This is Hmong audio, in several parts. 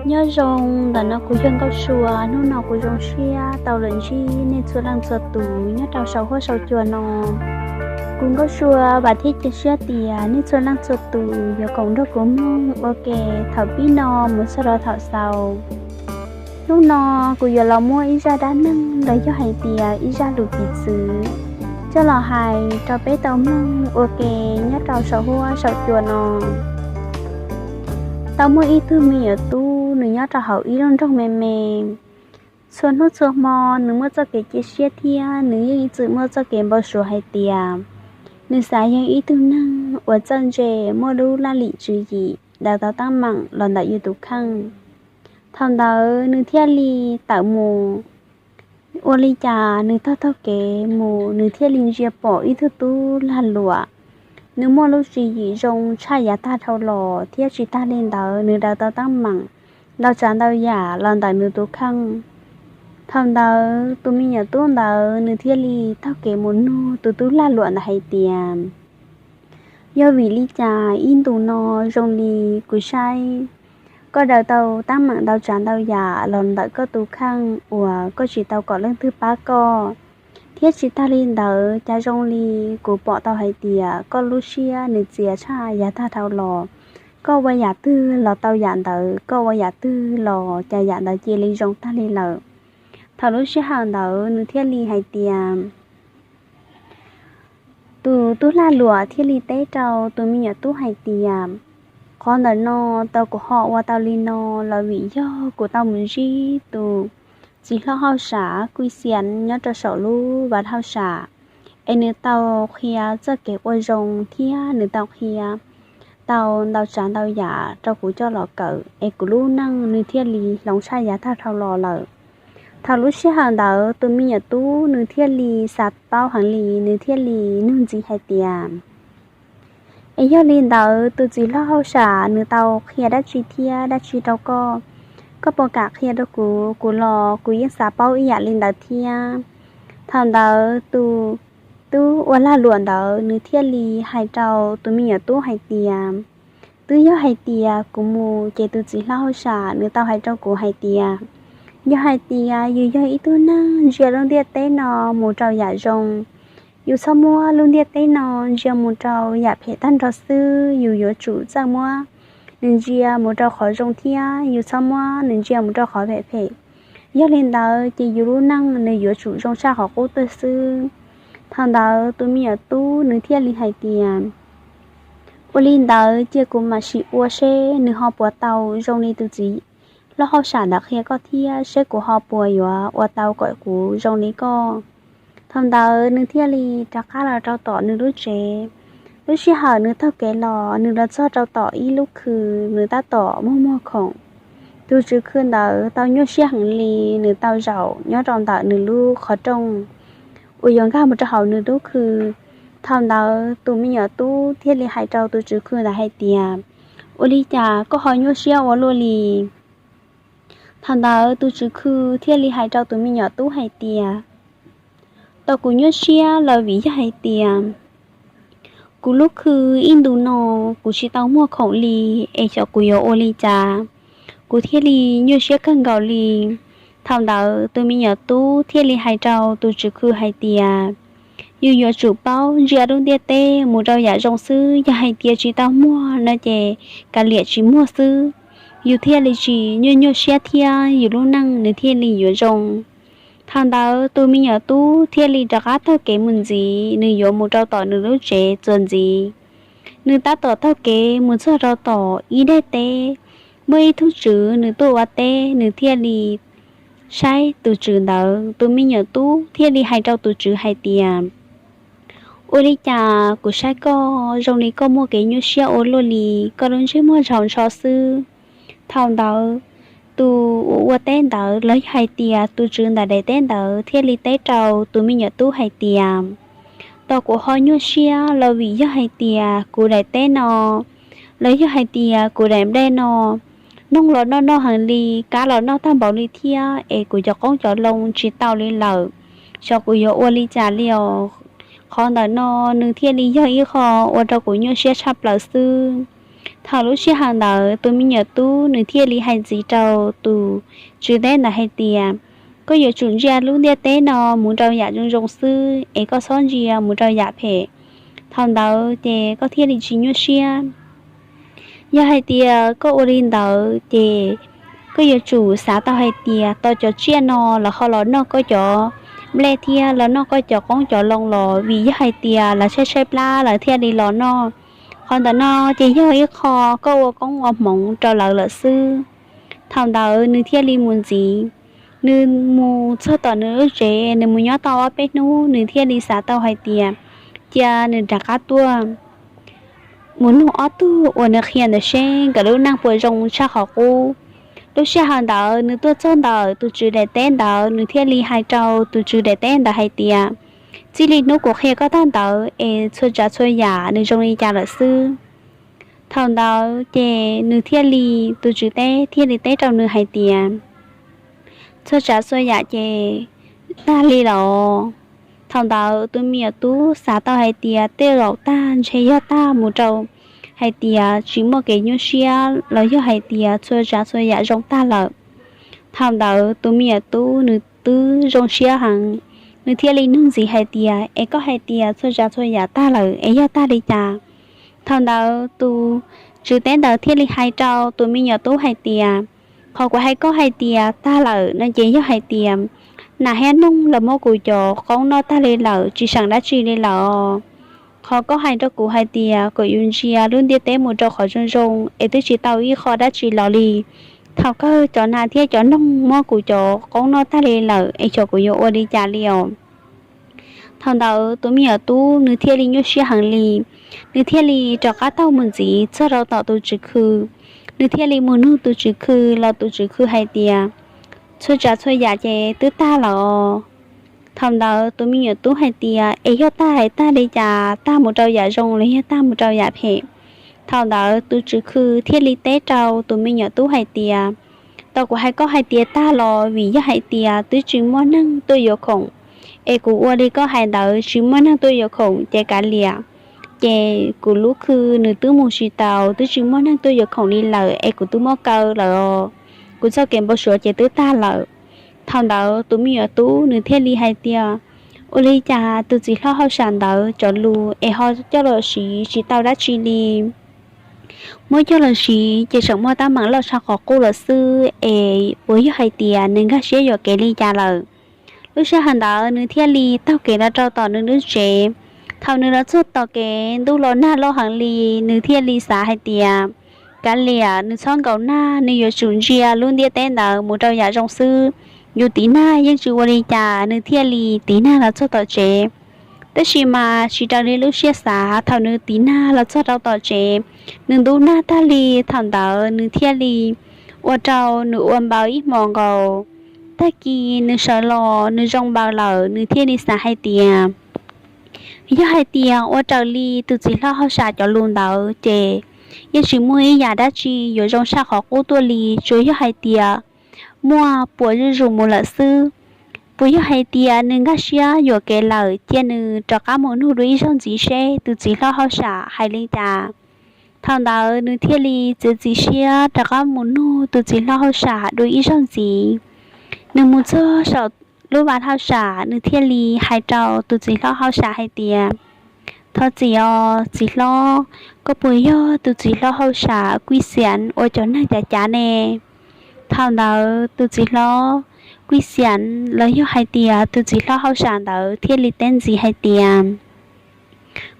Nyob zoo, ntawm no kuv yog Nkauj Sua. Hnub no kuv zoo siab tau los ntsib nej txhua leej txhua tus nyob rau saum huab saum cua no. Kuv Nkauj Sua vam thiab cia siab tias nej txhua leej txhua tus yuav koom nrog kuv mloog ua ke thaum pib no mus txog rau thaum xaus. Hnub no kuv yuav los muab ib zaj dab neeg los yog hais tias ib zaj lus piv txwv coj los hais rau peb tau mloog ua ke nyob rau saum huab saum cua no. Tau muaj ib tug me nyuam tub, nws nyob rau hauv ib lub nroog me me. Txhua hnub txhua hmo nws muaj txoj kev cia siab thiab nws yeej ib txwm muaj txoj kev npau suav hais tias nws xav yog ib tug neeg uas txawj ntse, muaj lub laj lim tswv yim, daws tau teeb meem los ntawm yus tus kheej. Thaum ntawd nws thiaj li tawm mus. Ua li cas nws taug taug kev mus, nws thiaj li ntsia pom ib tug tub lag luam. Nws muaj lub tswv yim zoo tshaj yav tag dhau los, thiab tsis tag li ntawd nws daws tau teeb meem ntau tsav ntau yam los ntawm nws tus kheej. Thaum ntawd tus me nyuam tub ntawd nws thiaj li taug kev mus nug tus tub lag luam ntawd hais tias, yog vim li cas ib ntus no zoo li kuv saib koj daws tau teeb meem ntau tsav ntau yam los ntawm koj tus kheej uas koj tsis tau kom leej twg pab koj, thiab tsis tag li ntawd cas zoo li kuv pom tau hais tias koj lub siab nws txias tshaj yav tag dhau los. Koj ua yam twg los tau yam ntawd, koj ua yam twg los cas yam ntawd cia li zoo tag li lawm. Thaum lub sij hawm ntawd nws thiaj li hais tias, tus tub lag luam thiaj li teb rau tus me nyuam tub hais tias, qhov ntawm no tau kuv ho ua tau li no los vim yog kuv tau mus ntsib tus txiv hlob hauj sam kuj xias nyob rau saum lub vaj hauj sam, es nws tau qhia txoj kev ua zoo thiab nws tau qhia tau ntau tsav ntau yam rau kuv coj los kawm, es kuv lub neej nws thiaj li hloov tshaj yav tag dhau los lawm. Thaum lub sij hawm ntawd tus me nyuam tub nws thiaj li xav paub heev li, nws thiaj li nug ntxiv hais tias, es yog li ntawd tus txiv hlob hauj sam nws tau qhia dab tsi thiab dab tsi rau koj? Koj puas kam qhia rau kuv, kuv los kuv yeej xav paub ib yam li ntawd thiab. Thaum ntawd tus tub ua lag luam ntawd nws thiaj li hais rau tus me nyuam tub hais tias, twb yog hais tias kuv mus ces tus txiv hlob hauj sam nws tau hais rau kuv hais tias, yog hais tias yus yog ib tug neeg ntsia lub ntiaj teb no mus rau yam zoo, yus txhob muab lub ntiaj teb no ntsia mus rau yam phem tag nrho xwb, yus yuav tsum txawj muab nws ntsia mus rau qhov zoo thiab yus txhob muab nws ntsia mus rau qhov phem phem. Yog li ntawd ces yus lub neej nws yuav tsum zoo tshaj qhov qub twg xwb. Thaum ntawd tus me nyuam tub nws thiaj li hais tias, ua li ntawd cia kuv mam sim ua seb nws ho puas tau zoo li tus txiv hlob hauj sam ntawd qhia koj thiab seb kuv ho puas yuav ua tau kom kuv zoo li koj. Thaum ntawd nws thiaj li rov qab los rau tom nws lub tsev. Lub sij hawm nws taug kev los nws los txog rau tom ib lub khw, nws tab tom muag muag khoom. Tus tswv khw ntawd tau nyuaj siab heev li, nws tau zaum nyob rau ntawm nws lub qhov rooj uas yuav nkag mus rau hauv nws lub khw. Thaum ntawd tus me nyuam tub thiaj li hais rau tus tswv khw ntawd hais tias, ua li cas koj ho nyuaj siab ua luaj li? Thaum ntawd tus tswv khw thiaj li hais rau tus me nyuam tub hais tias, tau kuv nyuaj siab los vim yog hais tias kuv lub khw ib ntus no kuv tsis tau muag khoom li, es xyov kuv yuav ua li cas, kuv thiaj li nyuaj siab kawg nkaus li. Thaum ntawd tus me nyuam tub thiaj li hais rau tus tswv khw hais tias, yus yuav tsum paub ntsia lub ntiaj teb mus rau yam zoo xwb, yog hais tias tsis tau muag no ces kav liam tsis muag xwb, yus thiaj li tsis nyuaj nyuaj siab thiab yus lub neej nws thiaj li yuav zoo. Thaum ntawd tus me nyuam tub thiaj li rov qab taug kev mus ntxiv, nws yuav mus rau tom nws lub tsev txuas ntxiv. Nws tab tom taug kev mus txog rau tom ib daim teb, muaj ib tug tswv nws tuaj ua teb, nws thiaj li saib tus tswv ntawd. Tus me nyuam tub thiaj li hais rau tus tswv hais tias, ua li cas kuv saib koj zoo li koj muaj kev nyuaj siab ua luaj li, koj lub ntsej muag ntshaus ntsho xwb. Thaum ntawd tus uas ua teb ntawd los yog hais tias tus tswv ntawm daim teb ntawd thiaj li teb rau tus me nyuam tub hais tias, tau kuv ho nyuaj siab los vim yog hais tias kuv daim teb no los yog hais tias kuv daim nplej no, noog los noj noj heev li, kab los noj tag npaum li thiab, es kuv cov qoob cov loo tsis tau li lawm, xyov kuv yuav ua li cas li os. Qhov ntawm no nws thiaj li yog ib qho ua rau kuv nyuaj siab tshaj plaws xwb. Thaum lub sij hawm ntawd tus me nyuam tub nws thiaj li hais ntxiv rau tus tswv teb ntawd hais tias, koj yuav tsum ntsia lub ntiaj teb no mus rau yam zoo zoo xwb es koj txhob ntsia mus rau yam phem. Thaum ntawd ces koj thiaj li tsis nyuaj siab. Yog hais tias koj ua li ntawd ces koj yuav tsum xav tau hais tias tos cov tsiaj no lawv ho los noj koj cov nplej thiab los noj koj cov qoob cov loo los, vim yog hais tias lawv tshaib tshaib plab lawv thiaj li los noj. Qhov ntawm no ces yog ib qho koj ua koob ua hmoov rau lawv lawm xwb. Thaum ntawd nws thiaj li mus ntxiv. Nws mus txog tom nws lub tsev, nws mus nyob tau ob peb hnub, nws thiaj li xav tau hais tias cia nws rov qab tuaj mus nug ob tug uas nws qhia ntawd seb nkawd lub neej puas zoo tshaj qhov qub. Lub sij hawm ntawd nws tuaj txog ntawm tus tswv daim teb ntawd, nws thiaj li hais rau tus tswv daim teb ntawd hais tias, txij li hnub kuv qhia koj tag ntawd es txhua tsav txhua yam nws zoo li cas lawm xwb. Thaum ntawd ces nws thiaj li, tus tswv teb thiaj li teb rau nws hais tias, txhua tsav txhua yam ces tag li los. Thaum ntawd tus me nyuam tub xav tau hais tias tej zaum tag ntshe yog tag mus rau hais tias tsis muaj kev nyuaj siab los yog hais tias txhua tsav txhua yam zoo tag lawm. Thaum ntawd tus me nyuam tub nws twb zoo siab heev, nws thiaj li nug ntxiv hais tias, es koj hais tias txhua tsav txhua yam tag lawm es yog tag li cas? Thaum ntawd tus tswv teb ntawd thiaj li hais rau tus me nyuam tub hais tias, qhov kuv hais koj hais tias tag lawm no ces yog hais tias nas thiab noog los muab kuv cov qoob noj tag li lawm, tsis seem dab tsi li lawm. Qhov koj hais rau kuv hais tias kom yus ntsia lub ntiaj teb mus rau qhov zoo zoo es twb tsis tau ib qho dab tsi los li. Thaum kawg cov nas thiab cov noog muab kuv cov qoob noj tag li lawm es xyov kuv yuav ua li cas li os. Thaum ntawd tus me nyuam tub nws thiaj li nyuaj siab heev li, nws thiaj li rov qab taug mus ntxiv txog rau tom tus tswv khw. Nws thiaj li mus nug tus tswv khw los tus tswv khw hais tias, txhua tsav txhua yam ces twb tag lawm. Thaum ntawd tus me nyuam tub hais tias, es yog tag hais tag li cas, tag mus rau yam zoo los yog tag mus rau yam phem? Thaum ntawd tus tswv khw thiaj li teb rau tus me nyuam tub hais tias, tau kuv hais koj hais tias tag los vim yog hais tias twb tsis muaj neeg tuaj yuav khoom, es kuv ua li koj hais ntawd tsis muaj neeg tuaj yuav khoom ces kav liam. Ces kuv lub khw nws twb mus tsis taus, twb tsis muaj neeg tuaj yuav khoom li lawm es kuv twb muab kaw lawm os. Kuv txoj kev npau suav ces twb tag lawm. Thaum ntawd tus me nyuam tub nws thiaj li hais tias, ua li cas tus txiv hlob hauj sam ntawd cov lus es ho coj los siv tsis tau dab tsi li. Muab coj los siv ces tseem muaj teeb meem loj tshaj qhov qub lawm xwb es puas yog hais tias nws nkag siab yuam kev li cas lawm? Lub sij hawm ntawd nws thiaj li taug kev los rau tom nws lub tsev. Thaum nws los txog tom kev ntuj los nag loj heev li, nws thiaj li xav hais tias, kav liam, nws txhob nkaum nag, nws yuav tsum ntsia lub ntiaj teb ntawd mus rau yam zoo xwb. Yus tiv nag yeej tsis ua li cas, nws thiaj li tiv nag los txog tom tsev. Tab sis mas tsis raws li lub siab xav, thaum nws tiv nag los txog rau tom tsev, nws ntub nag tag li. Thaum ntawd nws thiaj li ua rau nws ua npaws ib hmos nkaus. Tag kis nws sawv los nws zoo npaws lawm, nws thiaj li xav hais tias, yog hais tias ua raws li tus txiv hlob hauj sam cov lus ntawd ces yeej tsis muaj ib yam dab tsi yuav zoo tshaj qhov qub tuaj li, tsuas yog hais tias muaj puas zuj zus mus lawm xwb. Puas yog hais tias nws nkag siab yuam kev lawm, cia nws rov qab mus nug dua ib zaug ntxiv seb tus txiv hlob hauj sam hais li cas. Thaum ntawd nws thiaj li txiav txim siab rov qab mus nug tus txiv hlob hauj sam dua ib zaug ntxiv. Nws mus txog saum lub vaj hauj sam, nws thiaj li hais rau tus txiv hlob hauj sam hais tias, thov txim os txiv hlob, koj puas yog tus txiv hlob hauj sam Kuj Xiam uas cov neeg cav cav ne? Thaum ntawd tus txiv hlob Kuj Xiam los yog hais tias tus txiv hlob hauj sam ntawd thiaj li teb ntxiv hais tias,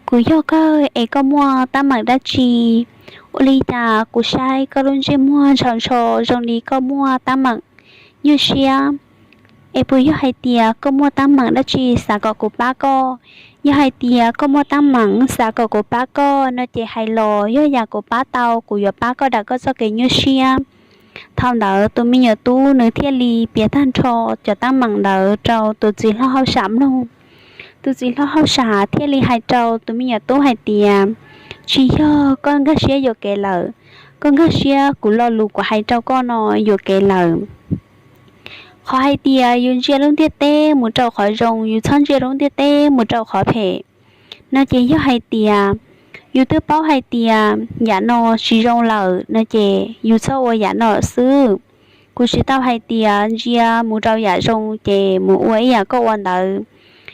kuv yog kawg es koj muaj teeb meem dab tsi? Ua li cas kuv saib koj lub ntsej muag ntshaus ntsho zoo li koj muaj teeb meem nyuaj siab. Es puas yog hais tias koj muaj teeb meem dab tsi xav kom kuv pab koj? Yog hais tias koj muaj teeb meem xav kom kuv pab koj no ces hais los, yog yam kuv pab tau kuv yuav pab koj daws koj txoj kev nyuaj siab. Thaum ntawd tus me nyuam tub nws thiaj li piav tag nrho cov teeb meem ntawd rau tus txiv hlob hauj sam mloog. Tus txiv hlob hauj sam thiaj li hais rau tus me nyuam tub hais tias, tsis yog koj nkag siab yuam kev lawm, koj nkag siab kuv lo lus kuv hais rau koj no yuam kev lawm. Qhov hais tias yus ntsia lub ntiaj teb mus rau qhov zoo, yus txhob ntsia lub ntiaj teb mus rau qhov phem, no ces yog hais tias Yus twb paub hais tias yam no tsis zoo lawm no ces yus txhob ua yam no xwb. Kuv tsis tau hais tias ntsia mus rau yam zoo ces mus ua ib yam koj ua ntawd.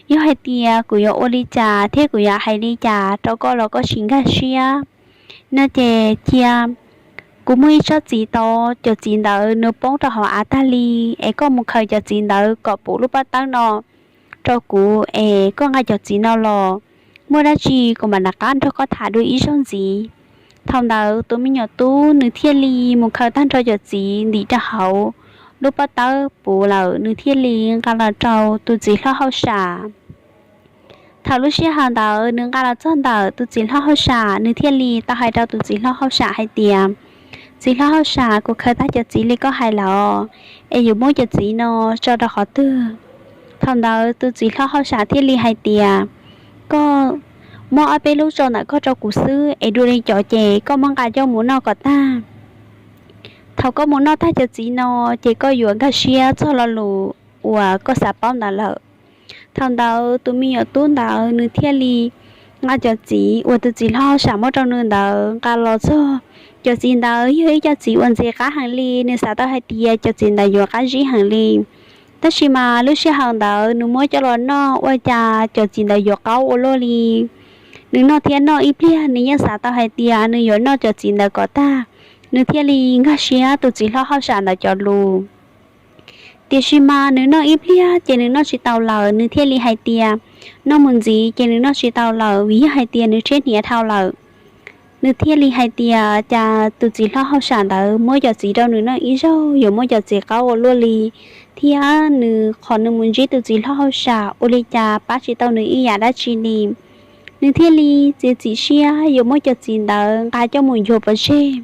Yog hais tias kuv yuav ua li cas thiab kuv yuav hais li cas rau koj los koj tsis nkag siab no ces cia kuv muaj ib tsob txiv tod, cov txiv ntawd nws poob rau hauv av tag li, es koj mus khaws cov txiv ntawd kom puv lub pob tawb no rau kuv es koj nqa cov txiv no los, muaj dab tsi kuv mam rov qab nrog koj tham dua ib zaug ntxiv. Thaum ntawd tus me nyuam tub nws thiaj li mus khaws tag nrho cov txiv ntim rau hauv lub pob tawb puv lawm, nws thiaj li nqa los rau tus txiv hlob hauj sam. Thaum lub sij hawm ntawd nws nqa los txog ntawm tus txiv hlob hauj sam, nws thiaj li tau hais rau tus txiv hlob hauj sam hais tias, txiv hlob hauj sam, kuv khaws tag cov txiv li koj hais lawm, es yuav muab cov txiv no tso rau qhov twg? Thaum ntawd tus txiv hlob hauj sam thiaj li hais tias, koj muab ob peb lub tso ntawm koj rau kuv xwb, es dua li cov ces koj muab nqa coj mus noj kom tag. Thaum koj mus noj tag cov txiv no ces koj yuav nkag siab txog lo lus uas koj xav paub ntawd lawm. Thaum ntawd tus me nyuam tub ntawd nws thiaj li nqa cov txiv uas tus txiv hlob hauj sam muab rau nws ntawd nqa los txog. Cov txiv ntawd yog ib co txiv uas ntxim qab heev li, nws xav tau hais tias cov txiv ntawd yuav qab zib heev li. Tab sis mas lub sij hawm ntawd nws muab coj los noj ua cas cov txiv ntawd yuav qaub ua luaj li. Nws noj thiab noj ib pliag nws yeej xav tau hais tias nws yuav noj cov txiv ntawd kom tag, nws thiaj li nkag siab tus txiv hlob hauj sam ntawd cov lus. Tiam sis mas nws noj ib pliag ces nws noj tsis tau lawm, nws thiaj li hais tias, noj mus ntxiv ces nws noj tsis tau lawm vim yog hais tias nws rhiab hniav dhau lawm. Nws thiaj li hais tias cas tus txiv hlob hauj sam ntawd muab cov txiv rau nws noj ib zaug yuav muab cov txiv qaub ua luaj li, thiab nws qhov nws mus ntsib tus txiv hlob hauj sam ua li cas pab tsis tau nws ib yam dab tsi li. Nws thiaj li txiav txim siab yuav muab cov txiv ntawd nqa coj mus nchuav pov tseg.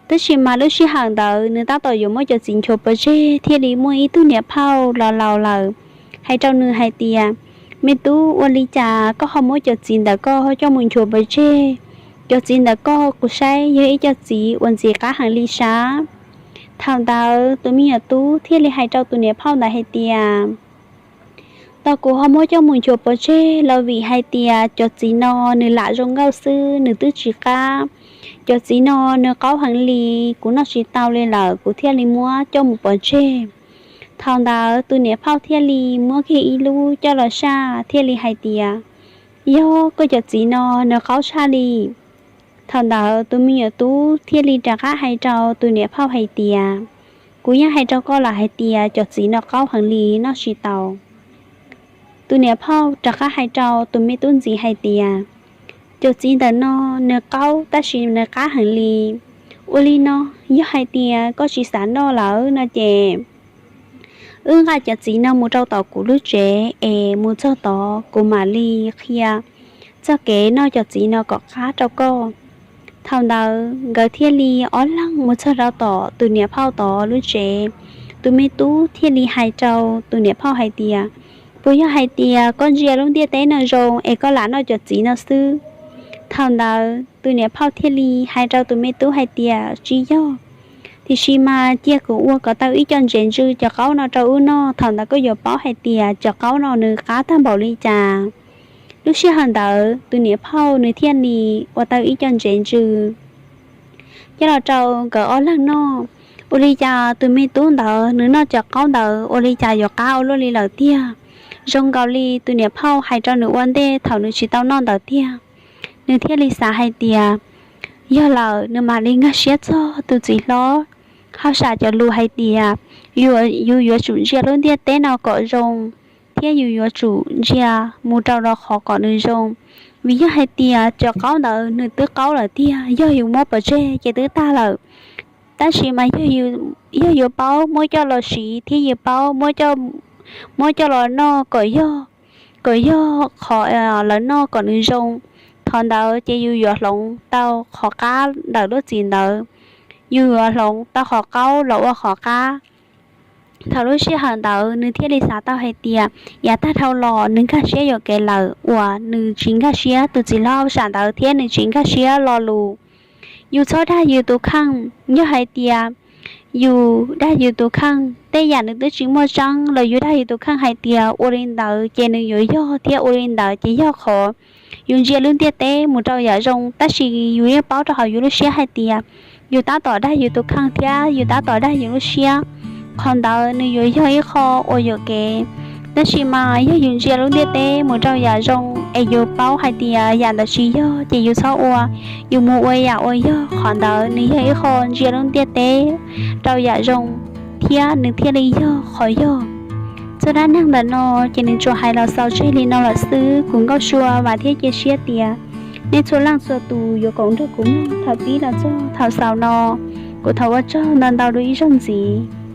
Tab sis mas lub sij hawm ntawd nws tab tom yuav muab cov txiv nchuav pov tseg thiaj li muaj ib tug niam phauj los laus lawm hais rau nws hais tias, me tub, ua li cas koj ho muab cov txiv ntawm koj coj mus nchuav pov tseg? Cov txiv ntawm koj kuv saib yog ib co txiv uas ntxim qab heev li sab. Thaum ntawd tus me nyuam tub thiaj li hais rau tus niam phauj ntawd hais tias, tau kuv ho muab coj mus nchuav pov tseg los vim hais tias cov txiv no nws lam zoo nkauj xwb, nws twb tsis qab. Cov txiv no nws qaub heev li, kuv noj tsis tau li lawm, kuv thiaj li muab coj mus pov tseg. Thaum ntawd tus niam phauj thiaj li muab kiag ib lub coj los saj thiaj li hais tias, yog koj cov txiv no nws qaub tshaj li. Thaum ntawd tus me nyuam tub thiaj li rov qab hais rau tus niam phauj hais tias, kuv yeej hais rau koj lawm hais tias cov txiv no qaub heev li, noj tsis tau. Tus niam phauj rov qab hais rau tus me tub ntxiv hais tias, cov txiv ntawm no nws qaub tab sis nws qab heev li. Ua li no, yog hais tias koj tsis xav noj lawm no ces wb nqa cov txiv no mus rau tom kuv lub tsev es mus txog tod kuv mam li qhia txoj kev noj cov txiv no kom qab rau koj. Thaum ntawd nkawd thiaj li ob leeg mus txog rau tom tus niam phauj tod lub tsev. Tus me tub thiaj li hais rau tus niam phauj hais tias, puas yog hais tias koj ntsia lub ntiaj teb no zoo es koj lam noj cov txiv no xwb? Thaum ntawd tus niam phauj thiaj li hais rau tus me tub hais tias, tsis yog, tiam sis mas cia kuv ua kom tau ib co ntsev ntsws cov qaub no rau wb noj, thaum ntawd koj yuav paub hais tias cov qaub no nws qab tag npaum li cas. Lub sij hawm ntawd tus niam phauj nws thiaj li ua tau ib co ntsev ntsws coj los rau nkawd ob leeg noj. Ua li cas tus me tub ntawd nws noj cov qaub ntawd ua li cas yuav qab ua luaj li lawm tiag. Zoo nkaus li tus niam phauj hais rau nws ua ntej thaum nws tsis tau noj ntawd tiag. Nws thiaj li xav hais tias, yog lawm nws mam li nkag siab txog tus txiv hlob hauj sam cov lus hais tias, yus yuav tsum ntsia lub ntiaj teb no kom zoo, thiab yus yuav tsum ntsia mus rau rau qhov kom nws zoo. Vim yog hais tias cov qaub ntawd nws twb qaub lawm tiag, yog yus muab pov tseg ces twb tag lawm. Tab sis mas yog yuav paub muab coj los siv thiab yus paub muab coj los noj kom yog, kom yog qhov lawv noj kom nws zoo, qhov ntawd ces yus yuav hloov tau qhov qab ntawm lub txiv ntawd, yus yuav hloov tau qhov qaub los ua qhov qab. Thaum lub sij hawm ntawd nws thiaj li xav tau hais tias, yav tag dhau los nws nkag siab yuam kev lawm uas nws tsis nkag siab tus txiv hlob hauj sam ntawd thiab nws tsis nkag siab lo lus. Yus txhob dag yus tus kheej, yog hais tias yus dag yus tus kheej, tej yam nws twb tsis muaj tseeb los yus dag yus tus kheej hais tias ua li ntawd ces nws yuav yog thiab ua li ntawd ces yog qhov yus ntsia lub ntiaj teb mus rau yam zoo, tab sis yus yeej paub rau hauv yus lub siab hais tias yus tab tom dag yus tus kheej thiab yus tab tom dag yus lub siab. Qhov ntawd nws yuav yog ib qho uas yuam kev, tab sis mas yog yus ntsia lub ntiaj teb mus rau yam zoo es yus paub hais tias yam ntawd tsis yog ces yus txhob ua, yus mus ua yam uas yog. Qhov ntawd nws yog ib qho ntsia lub ntiaj teb rau yam zoo thiab nws thiaj li yog qhov yog. Txoj dab neeg ntawm no ces nws tsuas hais los xaus tseg li no lawm xwb. Kuv Nkauj Sua vam thiab cia siab tias nej txhua leej txhua tus yuav koom nrog kuv mloog thaum pib los txog thaum xaus no. Kuv thov ua tsaug ntau ntau dua ib zaug ntxiv.